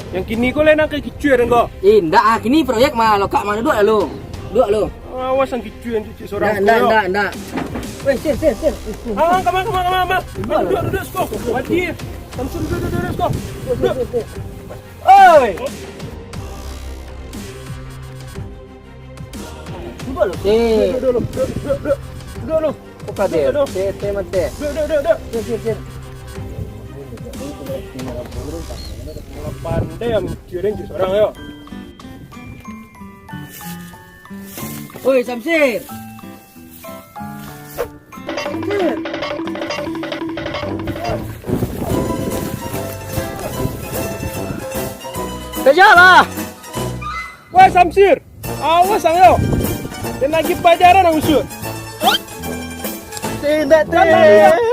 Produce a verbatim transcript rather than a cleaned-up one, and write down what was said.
Nan kini ko lai nan ka kicuah den ko. Eh, ndak ah, kini proyek mah, lokak mah, duduak lalu. Duduak lalu. Awas ang kicuah den tu, cik sorang. Ndak, ndak, ndak, ndak. Weh, sir, sir, sir. Ah, kama, kama, kama, kama. Duduak lalu. Duduak, duduak, siko. Wadi. Samsir, duduak, duduak, duduak, siko. Duduak. Oi. Duduak lalu. Eh. Duduak lalu. Duduak, duduak, duduak, duduak. Duduak lalu. Kok ka dia? Duduak, duduak. Teh, teh, mati. Duduak, duduak, duduak, duduak. Sir, sir, sir. Malah pandai ang kicuah den, cik sorang yo. Oi, Samsir. Samsir. Kejarlah. Woi, Samsir. Awas ang yo. Den agiah palajaran ang usuak. Tindak, Tindak.